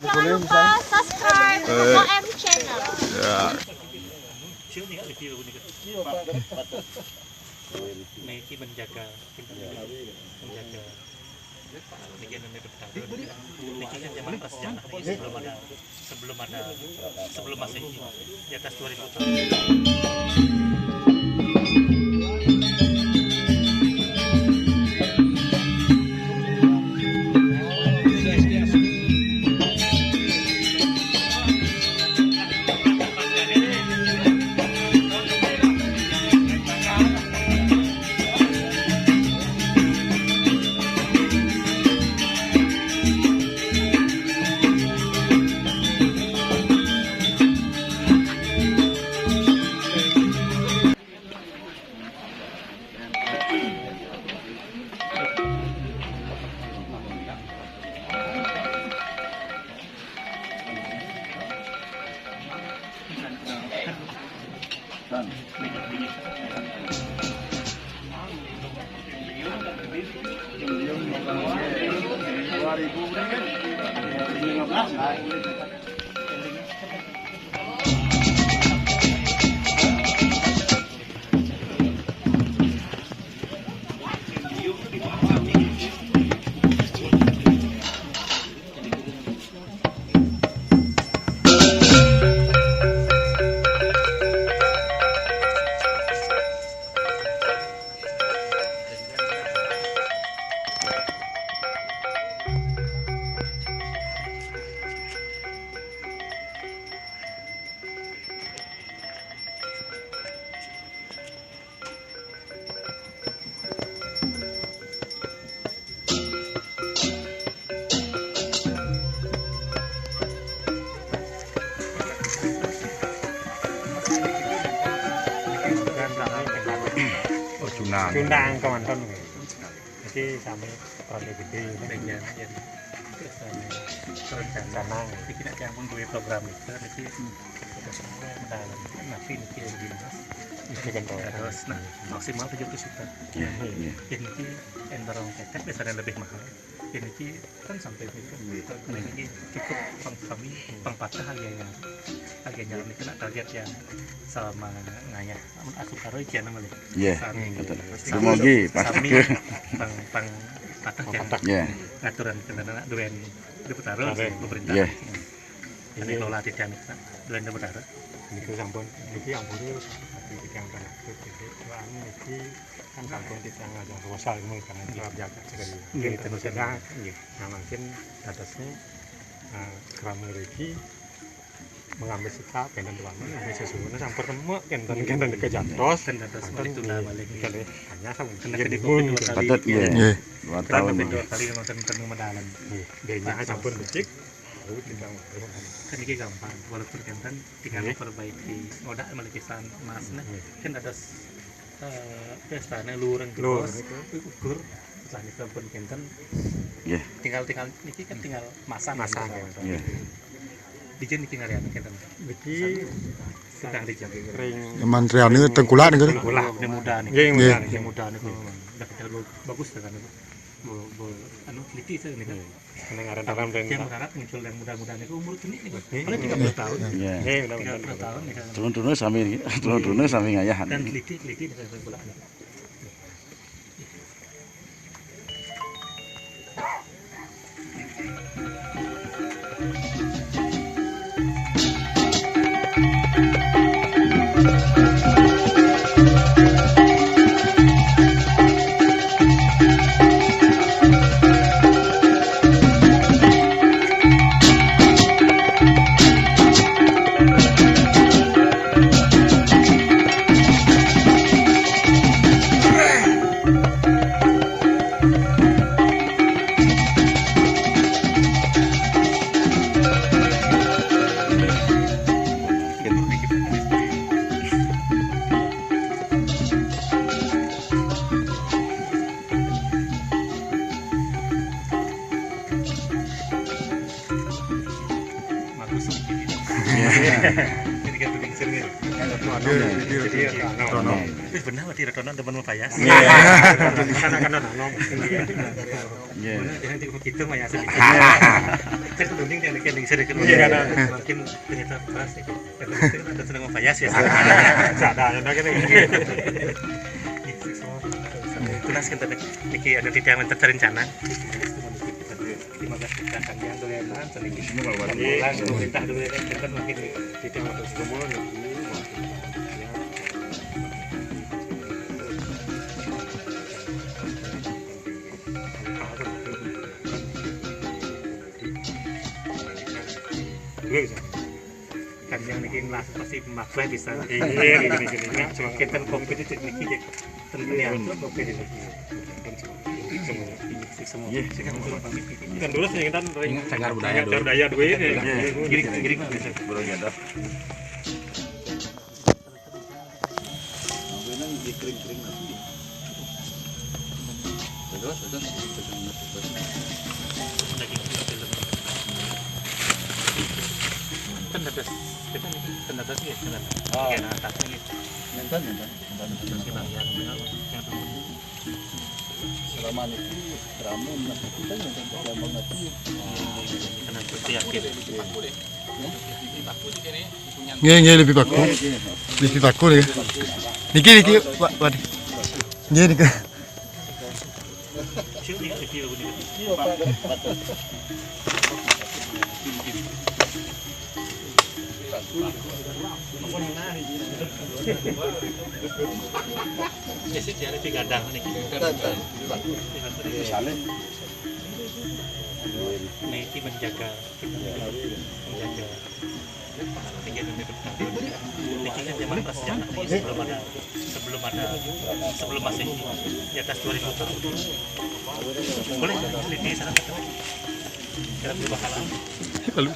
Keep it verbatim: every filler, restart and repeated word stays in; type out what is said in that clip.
Jangan lupa subscribe O M Channel. Ya. Niki menjaga, menjaga, niki kan zaman prasejarah, niki sebelum ada, sebelum ada, sebelum Masehi, di atas dua ribu tahun. Oh, Cundang. Cundang, kawan, kawan. Iki sami rada gedhe. Pengen, ya. Terus, eh, rencana. Rencana. Iki nek yang pun duwe program itu, iki, hmm, terus, nah, nanti niki yang gini, Mas. Iki kan terus, nah, maksimal tujuh ratus juta. Iya, iya. Ini ki entar wong kecek biasanya lebih mahal. Ini ki kan sampai itu. Iya. Ini ki cukup pang, kami pang patah harganya. Harganya ini kena target yang sama ngayah. Amun asup karo iki ana malih. Nggih. Sami. Betul. Sami. Dumugi pas. Sami pang, pang patah. Pang patah. Nggih. Aturan kendaraan duweni Depuk Taro, pemerintah. Nggih. Ini kelola tidak nih, Pak. Duweni Depuk Taro. Niku sampun, niki ampune tiang tanah. Jadi, anu niki kan sampun tiang ada wasal mung kan jaga sekali. Nggih, terus ada. Nggih. Nah, mungkin atasnya, eh, keram ngriki mengambil sikap, kenten tuan, mengambil sesuatu, sampai remek, kenten, kenten kejantos, kenten datang kenten ditunda balik. Kenten hanya sama kena dia kena bingung, dua kali. Patut, iya. Nggih. Dua tahun. Kena dua kali, nonton, kena medalan. Nggih. Dia sampun becik, lalu kita kan ini gampang, walaupun kenten tinggal memperbaiki. Oda malah pisan mas, nah, kan ada eh, pestane lureng, Lur, terus niku. Ukur, setelah niku pun kenten. Nggih. Tinggal, tinggal niki kan tinggal masang. Masang, gitu. Ya. Nggih. Dijin niki ngarian kenten. Niki sudah dijin. Ring. Mantriane tengkulak niku. Tengkulak, ini muda nih. Nggih, muda. Nggih. Ini muda nih. Udah kita bagus dengan niku. Bu, bu, anu, teliti saya nih kan. Nggih. Nang aran dalam. Yang berharap muncul yang muda-muda niku umur kini niku. Nggih. Paling tiga puluh tahun. Iya. Nggih, benar, benar. Tiga puluh tahun nih kan. Turun-turun sami niki. Turun-turun sami ngayahan. Dan teliti, teliti dengan tengkulak nih. Bagus sedikit. Iya. Jadi Iya, iya, iya. Rotono. Ih, bener berarti Rotono teman mau payas. Iya. Karena kan Rotono. Iya. Bener, jangan tipe gitu mah ya sedikit. Kan kuning yang kayak yang sering kan. Iya, kan. Mungkin ternyata keras ya. Tapi itu ada seneng mau payas ya. Sadar, sadar, gitu. Iya, semua. Tunas kita niki ada titik yang terencana. Lima belas juta kan yang dolenan, sedikit. Semua kalau buat pulang, pemerintah dulu ya, kan, kan makin di, di tengah terus semua nih. Kan yang bikin lah pasti maksa bisa. Iya, gini, gini, gini. Kita covid itu niki, ya. Iya. Iya. Kan terus nih, kan ring Cagar budaya dulu. Cagar budaya dulu ini. Iya. Giring, giring, Bro Gadot. Nah, ini di kering-kering lagi. Terus, terus, terus. Kan ada, kita nih, kan ada sih, kan ada. Oh. Oke, nah, atasnya gitu. Minta, minta. Terus kita lihat, yang dulu. Selama itu, ramu, nah, kita yang sampai gampang nanti. Karena pasti yakin. Nggih, nggih, lebih bagus. Lebih bagus nggih. Niki, niki, Pak, Pak. Nggih, niki. Jadi dia lebih gadang nih. Misalnya. Niki menjaga, menjaga. Kegiatan di depan. Niki kan zaman prasejarah, niki sebelum ada, sebelum ada, sebelum Masehi, di atas dua ribu tahun. Boleh, ini di sana. Kita berubah kalah. Lalu.